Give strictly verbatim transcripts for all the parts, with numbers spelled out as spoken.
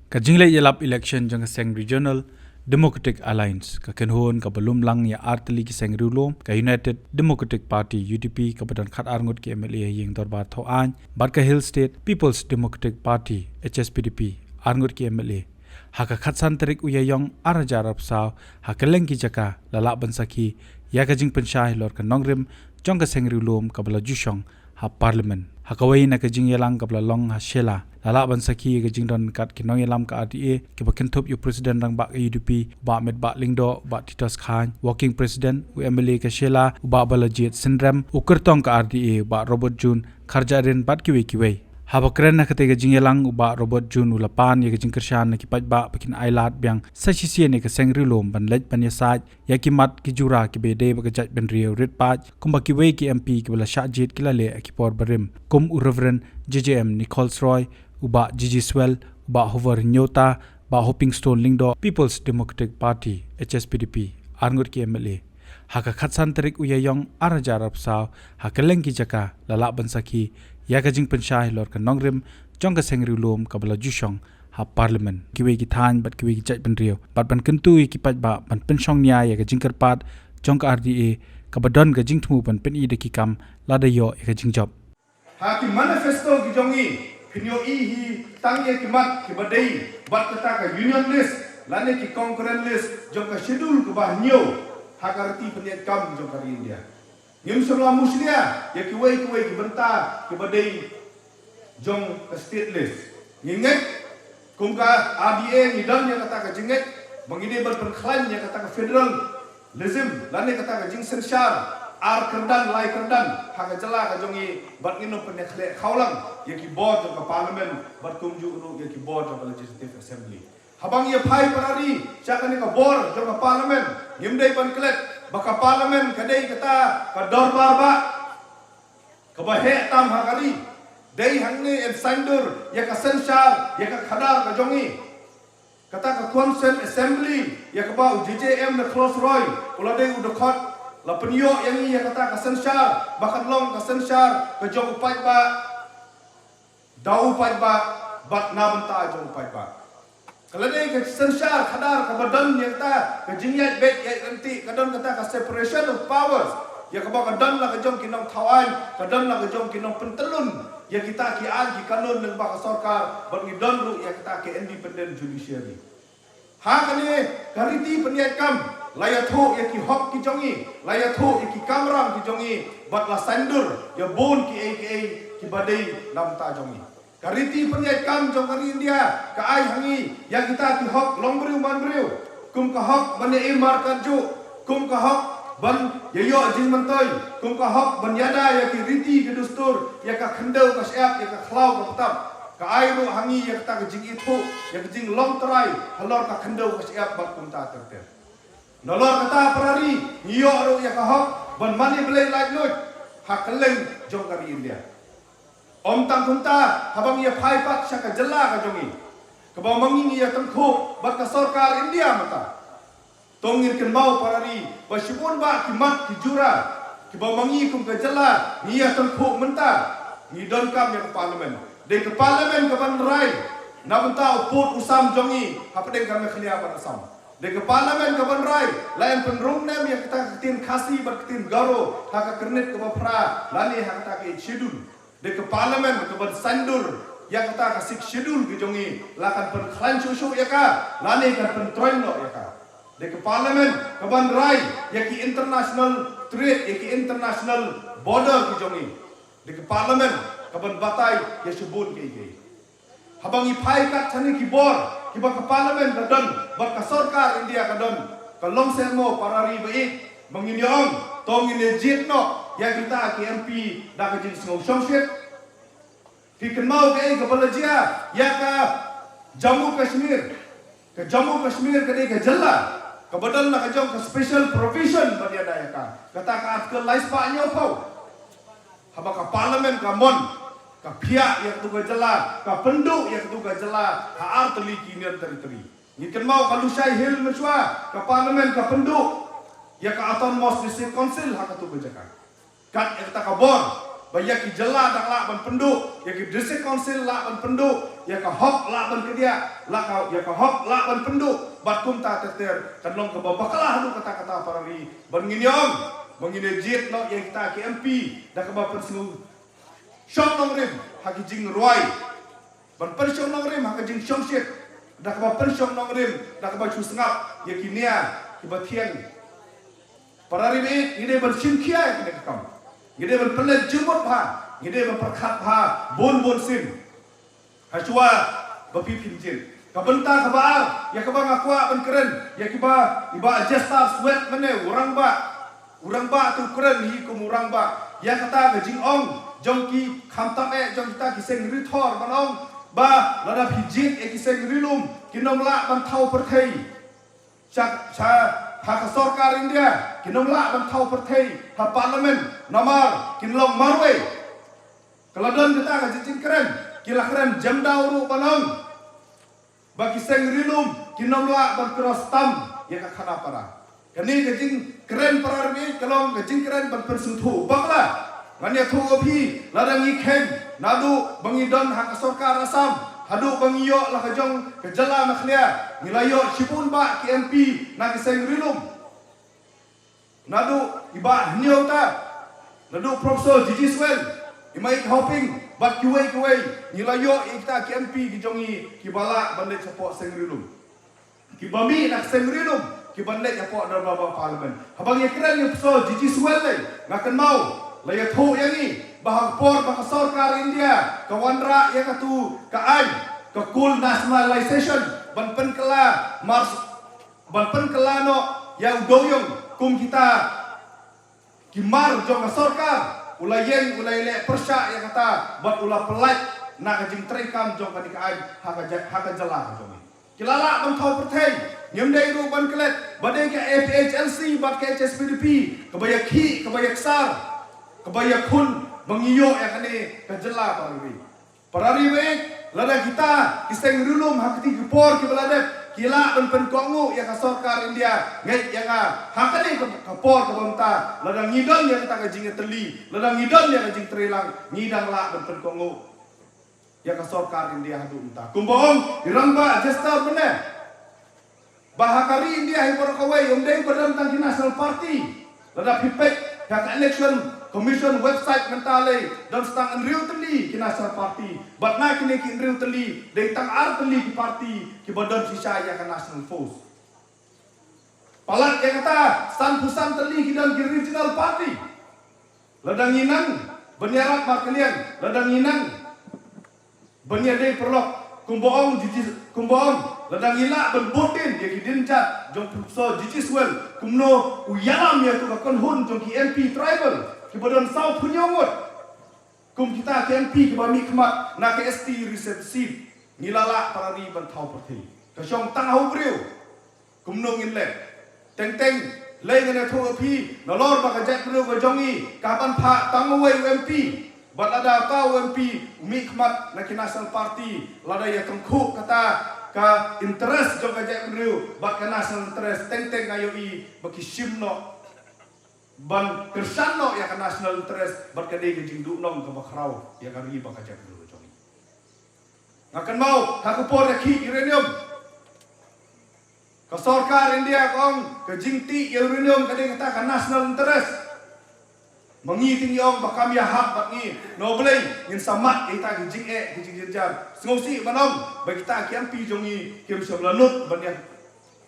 Ka jingleit ïalap election jong ka seng Regional Democratic Alliance, ka kynhun kaba lum lang ïa artylli ki seng riewlum, ka United Democratic Party, U D P, kaba don khatar ngut ki M L A ha ïing dorbar thaw aiñ, bad ka Hill State People's Democratic Party, H S P D P, ar ngut ki M L A. Ha ka khatsan tarik u Ïaïong ar hajar arphew saw, ha kylleng ki jaka la lah ban sakhi ïa ka jingpynshai halor ka nongrim jong ka seng riewlum kaba la ju shong ha Parliament. Ha kawei na ka jingïalang kaba la long ha Shella, la lah ban sakhi ïa ka jingdon kat ki nongïalam ka R D A, kiba kynthup ïa u President Rangbah ka U D P, u Bah Metbah Lyngdoh, u Bah Titos Chyne, Working President, u M L A ka Shella, u Bah Balajied Synrem, u Kyrtong ka R D A, u Bah Robert June Kharjahrin, bad kiwei kiwei. Haba kren ha katei ka jingïalang, u Bah Robert June u la pan ïa ka jingkyrshan na ki paidbah ba kin ailad biang sa shisien ïa ka seng riewlum ban leit ban ïasaid ïa ki mat ki jura kiba ïadei bad ka jaitbynriew rit paid, kumba kiwei ki M P kiba la shah jied ki la leh ha ki por barim, kum u Reverend J J M Nichols Roy, u Bah J J Swell, u Bah Hoover Hynñiewta, Bah Hopingstone Lyngdoh, People's Democratic Party, H S P D P, ar ngut ki M L A. Ha ka khatsan tarik u Ïaïong ar hajar arphew saw, ha kylleng ki jaka la lah ban sakhi ïa ka jingpynshai halor ka nongrim jong ka seng riewlum kaba la ju shong ha Parliament, kiwei ki thaiñ bad kiwei ki jaitbynriew, bad ban kyntu ïa ki paidbah ban pynshong nia ïa ka jingkyrpad jong ka R D A, kaba don ka jingthmu ban pyni da ki kam lada ïoh ïa ka jingjop. Ha ki manifesto ki jong ngi, phin ïohi hi tang ïa ki mat kiba dei bad kata ka union list lane ki concurrent list jong ka schedule kaba hynñiew ha ka riti pynïaid kam jong ka ri India. Ngim shym la mushlia ïa kiwei kiwei ki bynta kiba dei jong ka state list. Ngi ngeit kum ka R D A ngi don ïa kata ka jingngeit ba ngi dei ban pynkhlaiñ ïa kata ka federalism lane kata ka jingsynshar ar kyrdan lai kyrdan ha ka jylla ka jong ngi, bad ngin ym pynïakhleh khawlang ïa ki bor jong ka Parliament bad kumjuh ruh ïa ki bor jong ka Legislative Assembly. Haba ngi ïa phai para ri sha kane ka bor jong ka Parliament, ngim dei ban klet ba ka Parliament ka dei kata ka dorbar bah kaba heh tam ha ka ri. Dei hangne yn saiñdur ïa ka synshar ïa ka khadar ka jong ngi. Kata ka Consent Assembly ïa kaba u J J M Nichols Roy u la dei u dkhot, la pynïoh ïa ngi ïa kata ka synshar ba kan long ka synshar ka jong u paidbah, da u paidbah bad na bynta jong u paidbah. Ka la dei ka synshar khadar kaba don ïa kata ka jingïaid beit ïaid ryntih, ka don kata ka separation of powers, ïa kaba ka don la ka jong ki nongthaw aiñ, ka don la ka jong ki nongpyntyllun ïa kita ki aiñ ki kanun lyngba ka sorkar, bad ngi don ruh ïa kata ka independent judiciary. Ha kane ka riti pynïaid kam la ïathuh ïa ki hok ki jong ngi, la ïathuh ïa ki kamram ki jong ngi, bad la saiñdur ïa bun kiei kiei kiba dei na bynta jong ngi. Ka riti pynïaid kam jong ka ri India ka ai ha ngi ïa kita ki hok long briew man briew, kum ka hok ban ïa im markatjuh, kum ka hok ban ïa ïoh jingmyntoi, kum ka hok ban ïada ïa ki riti ki dustur, ïa ka khyndew ka shyiap, ïa ka khlaw ka btap. Ka ai ruh ha ngi ïa kata ka jingithuh ïa ka jinglong trai halor ka khyndew ka shyiap bad kumta ter ter. Nalor kata para ri ngi ïoh ruh ïa ka hok ban mane blei laitluid ha kylleng jong ka ri India. Ym tang kumta, haba ngi ïa phai pat sha ka jylla ka jong ngi, kaba ma ngi ngi ïa tyngkhuh bad ka sorkar India mynta. To ngin kynmaw para ri ba shibun bah ki mat ki jura kiba ma ngi kum ka jylla ngi ïa tyngkhuh mynta. Ngi donkam ïa ka Parliament. Dei ka Parliament kaban rai na bynta u pud u sam jong ngi hapdeng ka Meghalaya bad Assam. Dei ka Parliament kaban rai la yn pynrung nem ïa kata ka ktien Khasi bad ktien Garo ha ka kyrnit kaba phra lane ha kata ka Eighth Schedule. Dei ka Parliament kaban saiñdur ïa kata ka Sixth Schedule ka jong ngi, la kan pynkhlaiñ shuh shuh ïa ka lane kan pyntroiñ noh ïa ka. Dei ka Parliament kaban rai ïa ki international trade, ïa ki international border ka jong ngi. Dei ka Parliament kaban batai ïa shibun kiei kiei. Haba ngi phai kat shane ki bor kiba ka Parliament ka don bad ka sorkar India ka don, ka long seh mo para ri ba ïeit ba ngin ïa ong to ngin ïa jied noh ïa kita ki M P da ka jingsngew shongshit. Phi kynmaw kaei kaba la jia ïa ka Jammu Kashmir? Ka Jammu Kashmir ka dei ka jylla kaba don la ka jong ka special provision ban ïada ïa ka, kata ka Article lai spah hynñiewphew. Haba ka Parliament ka mon, ka phiah ïa katu ka jylla, ka pynduh ïa katu ka jylla ha artylli ki Union Territory. Ngi kynmaw ka Lushai Hill mynshuwa, ka Parliament ka pynduh ïa ka Autonomous District Council ha katu ka jaka. Kat ïa kata ka bor Ba ïa ki jylla dang lah ban pynduh, ïa ki district council lah ban pynduh, ïa ka hok lah ban kdiah, lah ka, ïa ka hok lah ban pynduh, bad kumta ter ter, kan long kaba bakla haduh katta katta para ri, ban ngin ïa ong, ba ngin ïa jied noh ïa kita ki M P, da kaba pynsngew shong nongrim ha ki jingrwai, ban pynshong nongrim ha ka jingshongshit, da kaba pynshong nongrim, da kaba shu sngap ïa ki nia kiba thiang. Para ri baieit, ngi dei ban shim khia ïa kane ka kam. Ngi dei ban pynleit jingmut bha, ngi dei ban pyrkhat bha bun bun sien. Hashwa ba phi phin jied. Ka bynta kaba ar, ïa kaba nga kwah ban kren ïa kiba, i Bah Jester Swet mynne, u rangbah, u rangbah te u kren hi kum u rangbah. Ïa kata ka jingong jong ki khamtam eh jong kita ki seng rithor ban ong ba lada phi jied ïa ki seng ri lum, kin ym lah ban thaw pyrthei sha, sha, ha ka sorkar India, kin ym lah ban thaw pyrthei ha Parliament, namar kin long marwei. Ka la don kata ka jingkren, ki la kren jemdaw ruh ban ong ba ki seng ri lum kin ym lah ban cross stamp ïa ka khana para. Kane ka jingkren para ri ka long ka jingkren ban pynsngewthuh bakla. Ngan ïathuh ïa phi, lada ngi kheiñ naduh ba ngi don ha ka sorkar Assam haduh ba ngi ïoh la ka jong ka jylla Meghalaya, ngi la ïoh shibun bah ki M P na ki seng ri lum. Naduh i Bah Hynñiewtrep, naduh Professor G G Swell, i Mike Hoping, bad kiwei kiwei, ngi la ïoh ïa kita ki M P ki jong ngi kiba lah ban leit shapoh seng ri lum. Kiba mih na ka seng ri lum, kiban leit shapoh dorbar Parliament. Haba ngi kren ïa u Professor G G Swell lei, nga kynmaw, la ïathuh ïa ngi ba ha ka por ba ka sorkar India ka wanrah ïa katu ka aiñ, ka coal nationalization, ban pynkylla mar, ban pynkylla noh ïa u dewïong kum kita ki mar jong ka sorkar, u la ïeng, u la ïaleh pyrshah ïa kata, bad u la pyllait na ka jingtreikam jong kane ka aiñ ha ka ja-, ha ka jylla ka jong ngi. Ki la lah ban thaw pyrthei, ngim dei ruh ban klet ba dei ka A P H L C bad ka H S P D P kaba ïakhih, kaba ïaksar, kaba ïakhun ba ngi ïoh ïa kane ka jylla, para ri. Para ri baieit, lada kita ki seng ri lum ha kiti ki por kiba la dep ki lah ban pynkohnguh ïa ka sorkar India, ngeit ïa nga, ha kane ka, ka por kaba mynta, lada ngi don ïa kata ka jingïatylli, lada ngi don ïa ka jingtreilang, ngi dang lah ban pynkohnguh ïa ka sorkar India haduh mynta. Kumba ong i rangbah Jester mynne, ba ha ka ri India hi baroh kawei, ym dei ba don tang ki national party. Lada phi peit ha ka Election Commission website mynta lei, don sa tang hynriew tylli ki national party. Bad na kine ki hynriew tylli, dei tang ar tylli ki party kiba don shisha ïa ka national force. Palat ïa kata, sanphew san tylli ki don ki regional party. Lada ngi nang ban ïarap markylliang, lada ngi nang ban ïadei paralok, kumba ong G G, kumba ong, lada ngi lah ban bud dien ïa ki dienjat jong Professor G G Swell, kumno u ïalam ïa tu ka kynhun jong ki M P tribal kiba don sawphew hynñiew ngut, kum kita ki M P kiba mihkhmat na ka S T reserved seat, ngi la lah, para ri, ban thaw pyrthei. Ka shong tang ha u briew. Kumno ngin leh? Teng teng, lei ngan ïathuh ïa phi, nalor ba ka jaitbynriew ka jong ngi ka hap ban phah tang uwei u M P. Bad lada uta u M P u mihkhmat na ki national party, lada ïa tyngkhuh kata ka interest jong ka jaitbynriew bad ka national interest, teng teng nga ïohi ba ki shim noh ban kyrshan noh ïa ka national interest, bad ka dei ka jingduhnong kaba khraw ïa ka ri bad ka jaitbynriew ka jong ngi. Nga kynmaw ha ka por ïakhih uranium, ka sorkar India ka ong ka jingtih ïa uranium ka dei kata ka national interest. Ma ngi te ngi ong ba kam ïahap bad ngi, na U Blei ngin sa mad ïa kita ki jingeh, ki jingjynjar. Sngewsih ban ong ba kita ki M P jong ngi kim shym la nud ban ïa,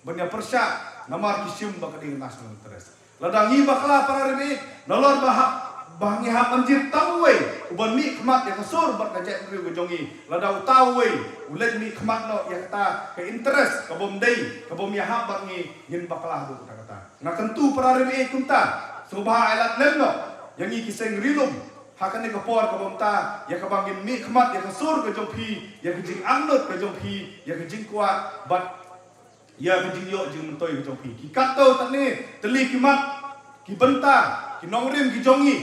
ban ïa pyrshah, namar ki shim ba ka dei national interest. Lada ngi bakla, para ri baieit, nalor ba hap, ba ngi hap ban jied tang uwei uban mihkhmat ïa ka sur bad ka jaitbynriew ka jong ngi, lada uta uwei u leit mihkhmat noh ïa kata ka interest ka bym dei, ka bym ïahap bad ngi, ngin bakla haduh katta katta. Nga kyntu, para ri baieit, kumta, sngewbha ai lad lem noh ïa ngi ki seng ri lum ha kane ka por kaba mynta, ïa kaba ngin mihkhmat ïa ka sur ka jong phi, ïa ka jingangnud ka jong phi, ïa ka jingkwah bad ïa ka jingïoh jingmyntoi ka jong phi. Ki katto katne tylli ki mat, ki bynta, ki nongrim ki jong ngi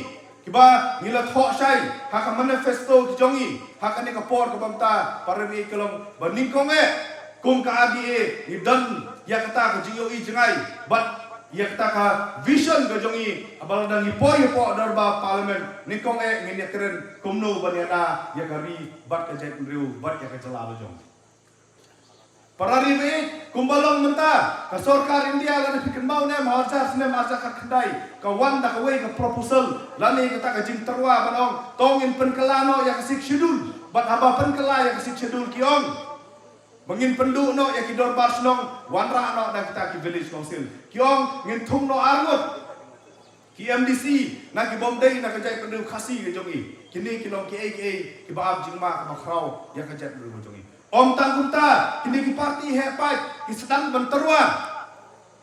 kiba ngi la thoh shai ha ka manifesto ki jong ngi ha kane ka por kaba mynta, para ri baieit, ka long ba nyngkong eh, kum ka R D A ngi don ïa kata ka jingïohi jngai bad Ïa kata ka vision ka jong i, haba la dang i poi hapoh dorbar parliament, nyngkong eh ngin ïa kren kumno ban ïada ïa ka ri bad ka jaitbynriew bad ïa ka jylla la jong. Para ri baieit, kumba long mynta ka sorkar India, lada phi kynmaw ne em ha arhajar snem arhajar khatkhyndai, ka wan da kawei ka proposal lane kata ka jingtyrwa ban ong to ngin pynkylla noh ïa ka Sixth Schedule. Bad haba pynkylla ïa ka Sixth Schedule ki ong ba ngin pynduh noh ïa ki dorbar shnong, wanrah noh da kita ki village council. Ki ong ngin thung noh arngut ki M D C na ki bym dei na ka jaitbynriew Khasi ka jong i. Kine ki long kiei kiei kiba ap jingma kaba khraw ïa ka jaitbynriew ka jong i. Ym tang kumta, kine ki party heh paid ki sdang ban tyrwa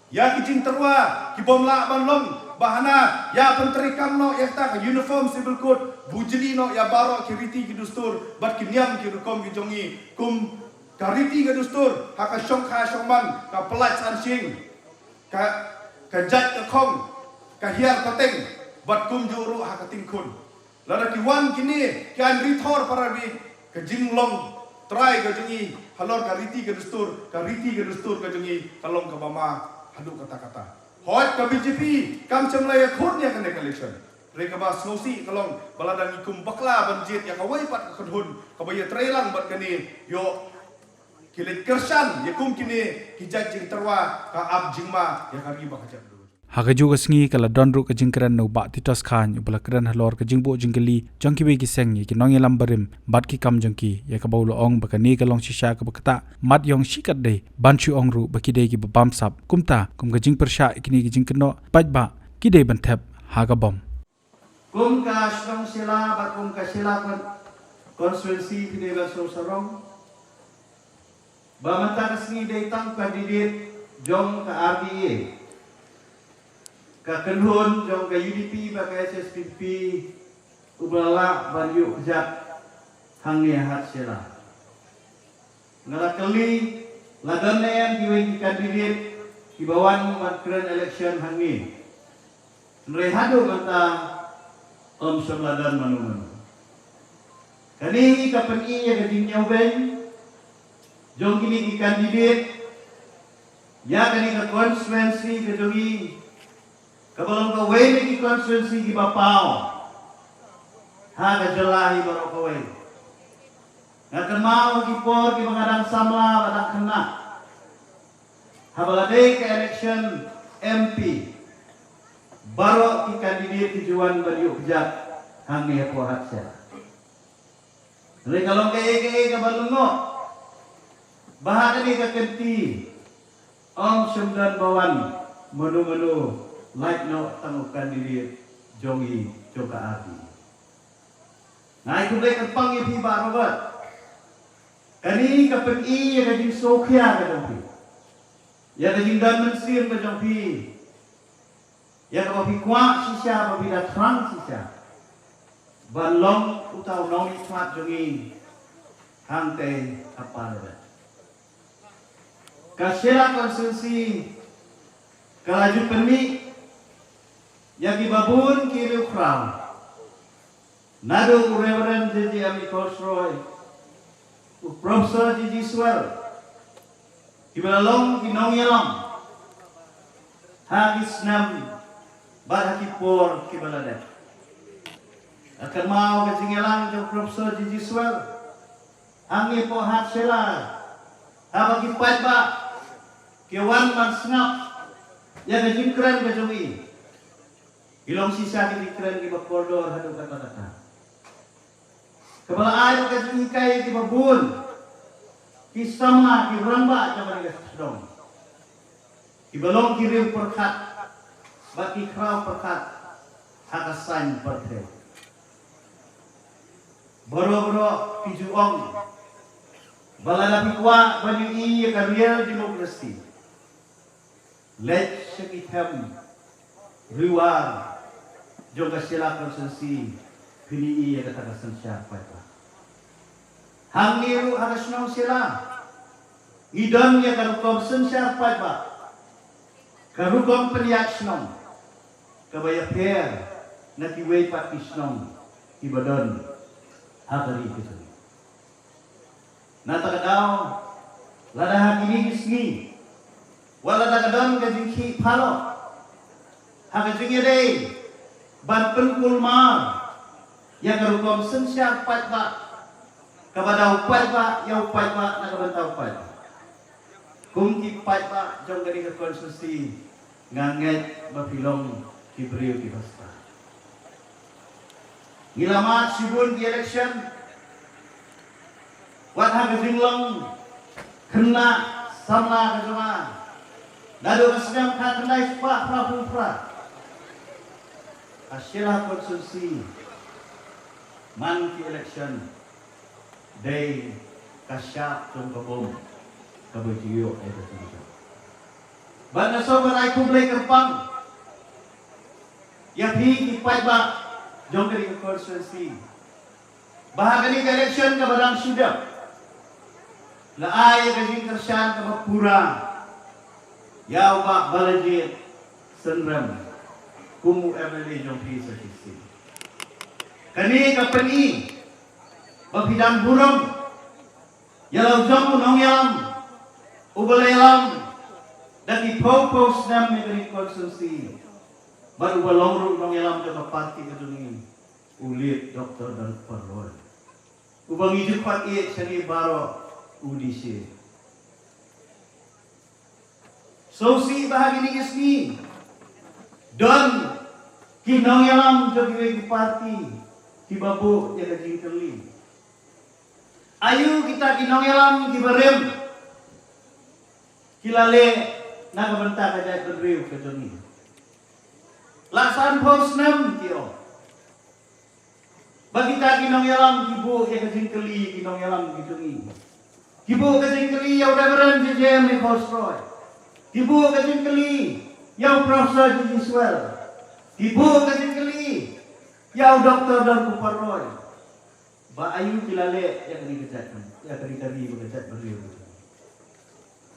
ïa ki jingtyrwa ki bym lah ban long, ba hana ïa pyntreikam noh ïa kata ka Uniform Civil Code, bujli noh ïa baroh ki riti ki dustur bad ki niam ki rukom ki jong i, kum ka riti ka dustur ha ka shongkha shongman, ka pyllait san shyieng, ka, ka jait ka khong, ka hiar pateng, bad kumjuh ruh ha ka tyngkhun. Lada ki wan kine ki aiñ rithor, para ri baieit, ka jinglong trai ka jong i halor ka riti ka dustur, ka riti ka dustur ka jong i ka long kaba ma haduh katta katta. Hooid, ka B J P kam shym la ïakhun ïa kane ka election. Hynrei kaba sngewsih ka long ba lada ngi kum bakla ban jied ïa kawei pat ka kynhun kaba ïatreilang bad kane, ïoh ki leit kyrshan ïa kum kine ki jait jingtyrwa, ka ap jingma ïa ka ri bad ka jaitbynriew. Ha kajuh ka sngi ka la don ruh ka jingkren na u Bah Titos Chyne, uba la kren halor ka jingbuh jingkylli jong kiwei ki seng ïa ki nongïalam barim bad ki kam jong ki, ïa kaba u la ong ba kane ka long shisha kaba ktah mat ïong shi katdei, ban shu ong ruh ba ki dei kiba bamsap. Kumta, kum ka jingpyrshah ïa kine ki jingkynnoh paidbah, ki dei ban thep ha ka bom. Kum ka shnong Shella bad kum ka Shella con-, constituency, phi dei ban sngewsarong ba mynta ka sngi dei tang candidate jong ka R D A, ka kynhun jong ka U D P bad ka H S P D P, uba la lah ban ïuh kjat hangne ha Shella. Nga la kylli, la don ne em kiwei ki candidate kiba wan ban kren election hangne? Hynrei haduh mynta ym shym la don mano mano. Kane ka pyni ïa ka jingñiewbeiñ jong kine ki candidate ïa kane ka constituency ka jong i, kaba long kawei na ki constituency kiba paw ha ka jylla hi baroh kawei. Nga kynmaw ha ki por kiba nga dang samla ba dang khynnah, haba la dei ka election M P, baroh ki candidate ki ju wan ban ïuh kjat hangne hapoh Hatsela. Hynrei ka long kaei kaei kaba lyngngoh ba ha kane ka kynti ym shym don ba wan mano mano, lait noh tang u candidate jong i, jong ka R D A. Nga ai khublei kyrpang ïa phi Bah Robert. Kane ka pyni ïa ka jingsngewkhia ka jong phi, ïa ka jingdon mynsiem ka jong phi, ïa kaba phi kwah shisha ba phi da thrang shisha ban long uta u nongmihkhmat jong ngi hangtei ha Parliament. Ka Shella constituency ka la ju pynmih ïa kiba bun ki riewkhraw, naduh u Reverend J J M Nichols Roy, u Professor G G Swell, kiba la long ki nongïalam ha ki snem bad ha ki por kiba la dep. Nga kynmaw ka jingïalang jong u Professor G G Swell hangne hapoh Hatsela, haba ki paidbah ki wan ban sngap ïa ka jingkren ka jong i. Ki long shisha ki jingkren kiba kordor haduh katta katta, kaba la ai ka jinghikai ïa kiba bun ki samla, ki rangbah jong kane ka shnong, kiba long ki riewpyrkhat bad ki khraw pyrkhat ha ka saiñ pyrthei. Baroh baroh phi ju ong ba lada phi kwah ban ïohi ïa ka real democracy, leit sha ki them riewar jong ka Shella constituency, phin ïohi ïa kata ka synshar paidbah. Hangne ruh ha ka shnong Shella ngi don ïa ka rukom synshar paidbah, ka rukom pynïaid shnong kaba ïapher na kiwei pat ki shnong kiba don ha ka ri ka jong ngi. Nangta ka daw, lada ha kine ki sngi, wat lada ka don ka jingkhih phalok, Ha ka jingïadei ban pynkulmar ïa ka rukom synshar paidbah, kaba da u paidbah ïa u paidbah na ka bynta u paidbah. Kum ki paidbah jong kane ka constituency, nga ngeit ba phi long ki briew kiba stad. Ngi la mad shibun ki election, wat ha ka jinglong khynnah samla ka jong nga, naduh ka snem khatkhyndai spah phraphew phra, ha Shella constituency, man ki election, dei ka shap jong ka bom kaba ju ïoh ïa ka jingïoh. Bad nga sngewbha ban ai khublei kyrpang ïa phi ki paidbah jong kane ka constituency, ba ha kane ka election kaba dang shu dep, la ai ïa ka jingkyrshan kaba pura ïa u Bah Balajied Synrem kum u M L A jong phi sa shisien. Kane ka pyni ba phi dang burom ïa la u jong u nongïalam uba la ïalam da ki phew phew snem ïa kane ka constituency, bad uba long ruh u nongïalam jong ka party ka jong ngi, u Late Doctor Donkupar Roy, uba ngi ju khot ïa shane baroh u D C. Sngewsih ba ha kine ki sngi don ki nongïalam jong kiwei ki party kiba buh ïa ka jingkylli, aïu kita ki nongïalam kiba rim ki la leh na ka bynta ka jaitbynriew ka jong ngi? La san phew snem ki ong ba kita ki nongïalam ki buh ïa ka jingkylli ïa ki nongïalam ki jong ngi. Ki buh ka jingkylli ïa u Reverend J J M Nichols Roy. Ki buh ka jingkylli ïa u Professor G G Swell. Ki buh ka jingkylli ïa u Doctor Donkupar Roy. Ba aïu ki la leh ïa kane ka jait, ïa kane ka ri bad ka jaitbynriew.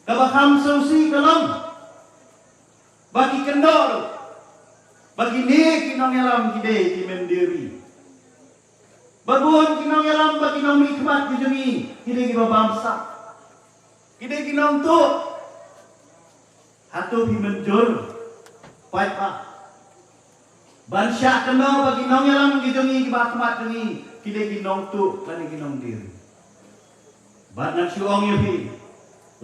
Kaba kham sngewsih ka long ba ki kyndoh ruh ba kine ki nongïalam ki dei ki mynder ri. Ba bun ki nongïalam, ba ki nongmihkhmat ki jong ngi ki dei kiba bamsap, ki dei ki nongtuh. Hato phi mynjur paidbah ban shah kynnoh ba ki nongïalam ki jong ngi kiba ha khmat jong ngi ki dei ki nongtuh lane ki nongdie ri? Bad ngan shu ong ïa phi,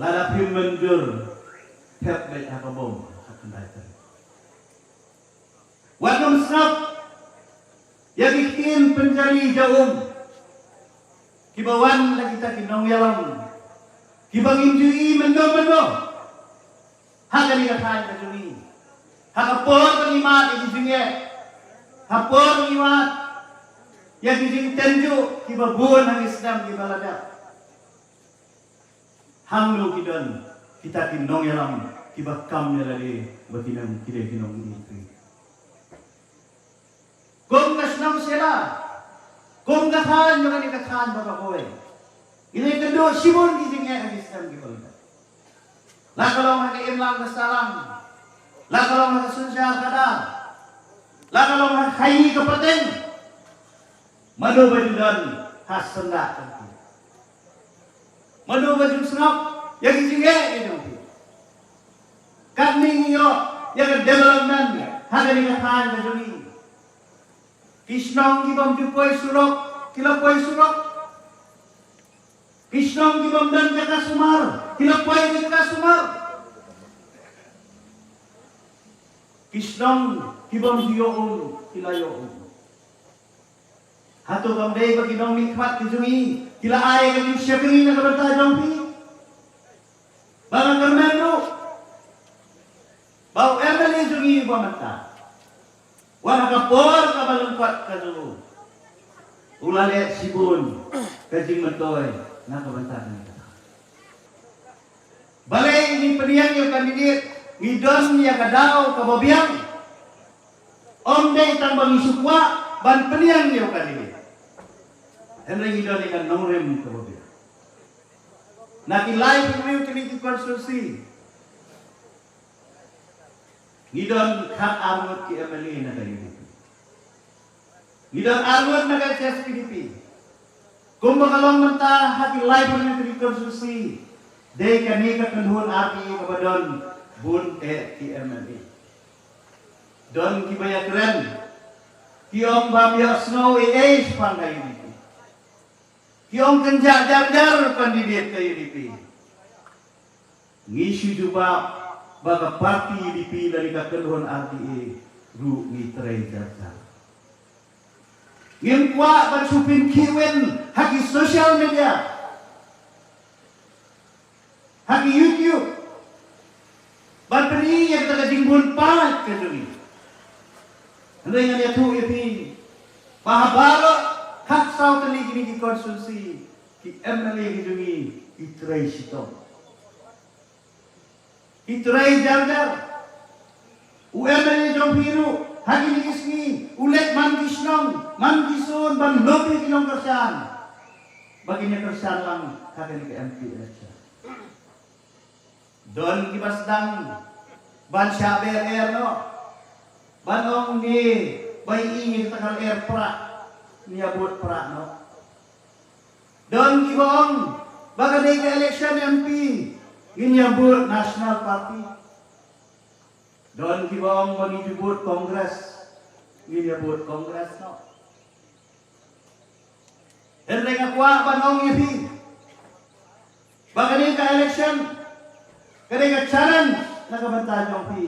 lada phim mynjur, thep beit ha ka bom ha khyndai tarik. Wat nym sngap ïa ki ktien pynjari ja um kiba wan na kita ki nongïalam kiba ngim ju i mynno mynno ha kane ka thaiñ ka jong ngi. Ha ka por ba ngi mad ïa ki jingeh, ha por ba ngi mad ïa ki jingtynjuh kiba bun ha ki snem kiba la dep, hangno ki don kita ki nongïalam kiba kam ïa lade ba ki nang, ki dei ki nongïalam? Kum ka shnong Shella, kum ka thaiñ, ïa kane ka thaiñ baroh kawei, ngi la ïakynduh shibun ki jingeh ha ki snem kiba la dep. La ka long ha ka imlang ka sahlang, la ka long ha ka synshar khadar, la ka long ha ka khaii ka pateng. Mano ba ju don ha syndah jong phi? Mano ba ju sngap ïa ki jingeh ki jong phi? Katne ngi ïoh ïa ka development ha kane ka thaiñ ka jong ngi. Ki shnong ki bym ju poi surok ki la poi surok. Ki shnong ki bym don jaka sumar ki la poi jaka sumar. Ki shnong ki bym ju ïoh um ki la ïoh um. Hato kam dei ba ki nongmihkhmat ki jong ngi ki la ai ka jingshakri na ka bynta jong phi? Ba nga kyrmen ruh ba u M L A jong ngi uba mynta, wat ha ka por kaba lyngkot ka jong u, u la leh shibun ka jingmyntoi na ka bynta kane ka thaiñ. Balei ngi pynïeng ïa u candidate? Ngi don ïa ka daw kaba biang. Ym dei tang ba ngi shu kwah ban pynïeng ïa u candidate, hynrei ngi don ïa ka nongrim kaba biang. Na ki laiphew tylli ki constituency, ngi don khatar ngut ki M L A na ka U D P. Ngi don ar ngut na ka H S P D P. Kumba ka long mynta ha ki laiphew tylli ki constituency, dei kane ka kynhun R T A kaba don bun eh ki M L A. Don kiba ïakren, ki ong bam ïohsngew ei ei shaphang ka U D P. Ki ong kynjah jar jar candidate ka U D P. Ngi shu jubab ba ka party U D P lane ka kynhun R D A ruh ngi trei jar jar. Ngim kwah ban shu pynkhih win ha ki social media, ha ki YouTube, ban pyni ïa kata ka jingbun paid ka jong ngi. Hynrei ngan ïathuh ïa phi ba ha baroh khatsaw tylli kine ki constituency, ki M L A ki jong ngi ki trei shitom. Ki trei jar jar. U M L A jong phi ruh ha kine ki sngi u leit man ki shnong man ki sun ban lum ïa ki nongkyrshan ba kin ïa kyrshan lang ha kane ka M P election. Don kiba sdang ban shah ber er noh, ban ong ne ba ïohi ïa kata ka er prah, ne ïa bud prah noh. Don kiba ong ba ka dei ka election M P ngin ïa bud National Party. Don kiba ong ba ngin ïa bud Congress, ngin ïa bud Congress noh. Hynrei nga kwah ban ong ïa phi ba kane ka election ka dei ka challenge na ka bynta jong phi,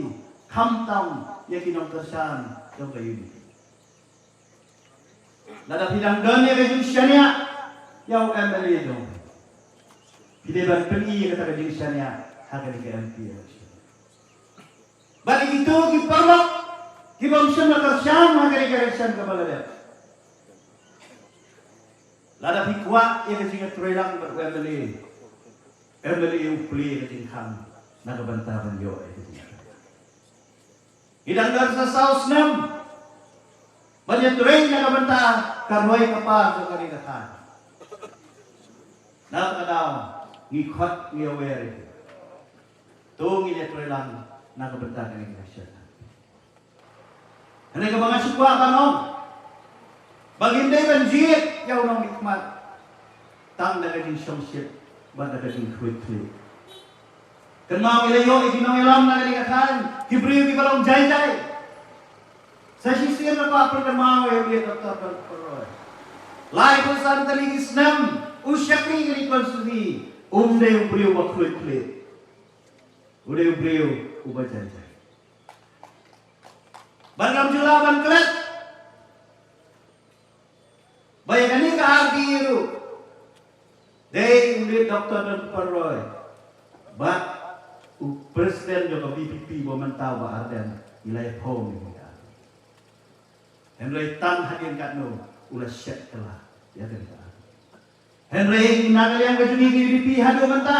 khamtam ïa ki nongkyrshan jong ka U D P. Lada phi dang don ïa ka jingshaniah ïa u M L A jong phi, phi dei ban pyni ïa kata ka jingshaniah ha kane ka M P election. Bad ïa kito ki paralok ki bym shym la kyrshan ha kane ka election kaba la dep, lada phi kwah ïa ka jingïatreilang bad u M L A, M L A u plie ïa ka jingkhang na ka bynta ban ïoh ïa ka jingïatreilang. Ngi dang don sa saw snem ban ïatrei na ka bynta ka roi ka par jong kane ka thaiñ. Na kata ka daw ngi khot ngi aware ïa ki. To ngin ïatreilang na ka bynta kane ka election. Hynrei kaba nga shu kwah ban ong ba ngim dei ban jied ïa u nongmihkhmat tang da ka jingshongshit bad da ka jingkhwai khlieh. Kynmaw ngi la ïoh ïa ki nongïalam na kane ka thaiñ, ki briew kiba long jai jai. Sa shisien nga kwah pynkynmaw ïa u Doctor Don Kpal Roy. Laiphew san tylli ki snem u shakri kane ka constituency, um dei u briew uba khwai khlieh. U dei u briew uba jai jai. Bad ngam ju lah ban klet ba ïa kane ka R D A ruh dei u Doctor Don Kpal Roy bad u president jong ka V P P ba mynta, Bah Ardent, ngi la ïaphong ïa kane ka R D A. Hynrei tang hadien katno u la shet kylla ïa kane ka R D A. Hynrei na ka liang ka jong ngi ka U D P haduh mynta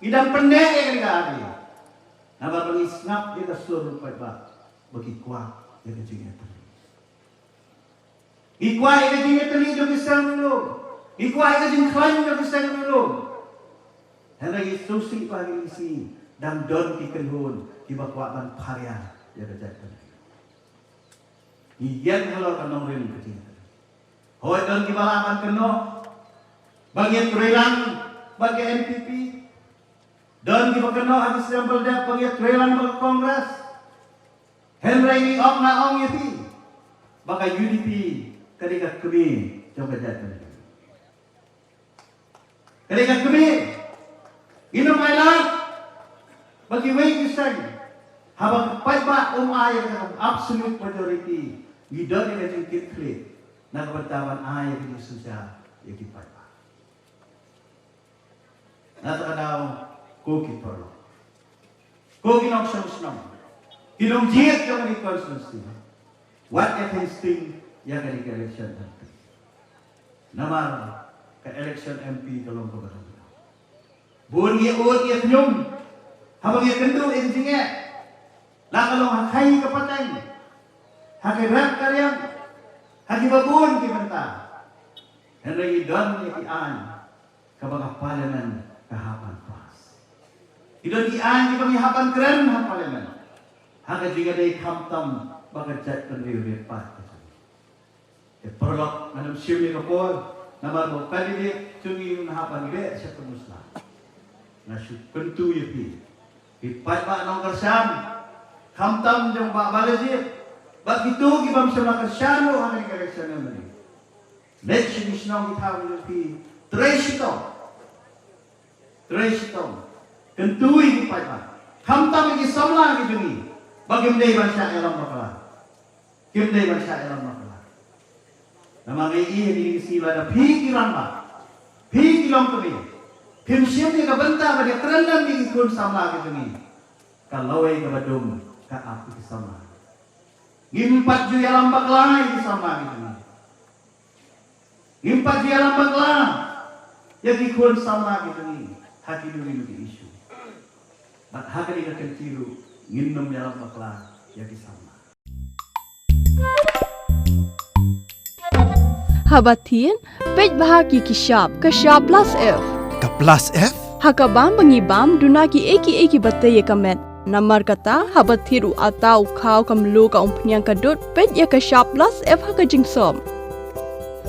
ngi dang pynneh ïa kane ka R D A. Namar ba ngi sngap ïa ka sur u paidbah ba ki kwah ïa ka jingïatylli. Ngi kwah ïa ka jingïatylli jong ki seng riewlum. Ngi kwah ïa ka jingkhlaiñ jong ki seng riewlum. Hynrei ngi sngewsih ba ha kine ki sngi dang don ki kynhun kiba kwah ban pharia ïa ka jaitbynriew. Ngi ïeng halor ka nongrim ka jingïatylli. Hooid, don kiba lah ban kynnoh ba ngi ïatreilang bad ka N P P. Don kiba kynnoh ha ki snem ba la dep ba ngi ïatreilang bad ka Congress. Hynrei ngi ong, nga ong ïa phi ba ka U D P ka dei ka kmie jong ka jaitbynriew. Ka dei ka kmie. Ngin ym ailad ba kiwei ki seng, haba ka paidbah um ai ïa ka absolute majority, ngi don ïa ka jingkitkhlieh na ka bynta ban ai ïa ka jingsynshar ïa ki paidbah. Na kata ka daw, ko ki paralok, ko ki nongshong shnong, ki nongjied jong kane ka constituency, wat ïa pynshong ïa kane ka election. Namar ka election M P ka long kaba dang bun. Ngi ud ngi khñium haba ngi kynduh ïa ka jingeh, la ka long ha khaii ka pateng, ha ka rep ka riang, ha kiba bun ki bynta. Hynrei ngi don ïa ki aiñ kaba ka Parliament ka hap ban pass. Ki don ki aiñ kiba ngi hap ban kren ha Parliament ha ka jingïadei khamtam bad ka jaitbynriew ne paid ka jong ngi. Te paralok, ngan ym shim ïa ka por namar ba u candidate jong ngi un hap ban beh sha ka musla. Nga shu kyntu ïa phi, phi paidbah nongkyrshan, Khamtam jong Bah Balajied bad kito ki bym shym la kyrshan ruh ha kane ka election, ne? Leit sha ki shnong ki thaw jong phi, trei shitom. Trei shitom. Kyntu ïa ki paidbah. Khamtam ïa ki samla ki jong ngi ba kim dei ban shah ïalam bakla. Kim dei ban shah ïalam bakla. Namar ngi ïohi ha kine ki sngi ba lada phi ki rangbah, phi ki longkmie, phim shim ïa ka bynta ban ïakren lang ïa ki khun samla ki jong ngi, ka lawei kaba dum ka ap ïa ki samla. Ngim pat ju ïalam bakla ïa ki samla ki jong ngi. Ngim pat ju ïalam bakla ïa ki khun samla ki jong ngi ha kino kino ki issue. Bad ha kane ka kynti ruh ngin nym ïalam bakla ïa ki samla. Haba thied, peit bha ïa ki shap, ka shap plus F. Ka plus F? Ha ka bam ba ngi bam, duna kiei kiei kiba tei ïa ka met. Namar kata, haba thied u atta, u khaw, ka mluh, ka umphniang, ka dud, peit ïa ka shap plus F ha ka jingsop.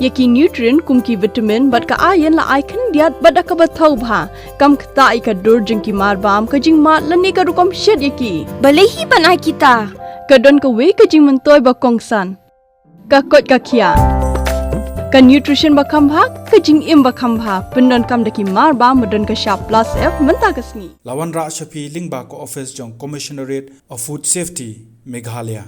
Ïa ki nutrient kum ki vitamin bad ka iron la ai khyndiat bad da kaba thaw bha. Kam ktah ïa ka dur jong ki mar bam, ka jingmad lane ka rukom shet ïa ki. Balei hi ban ai kita? Ka don kawei ka jingmyntoi ba kongsan. Ka koit ka khiah. Ka nutrition ba kham bha, ka jingim ba kham bha. Pyndonkam da ki mar bam ba don ka shap plus F mynta ka sngi. La wanrah sha phi lyngba ka office jong Commissionerate of Food Safety, Meghalaya.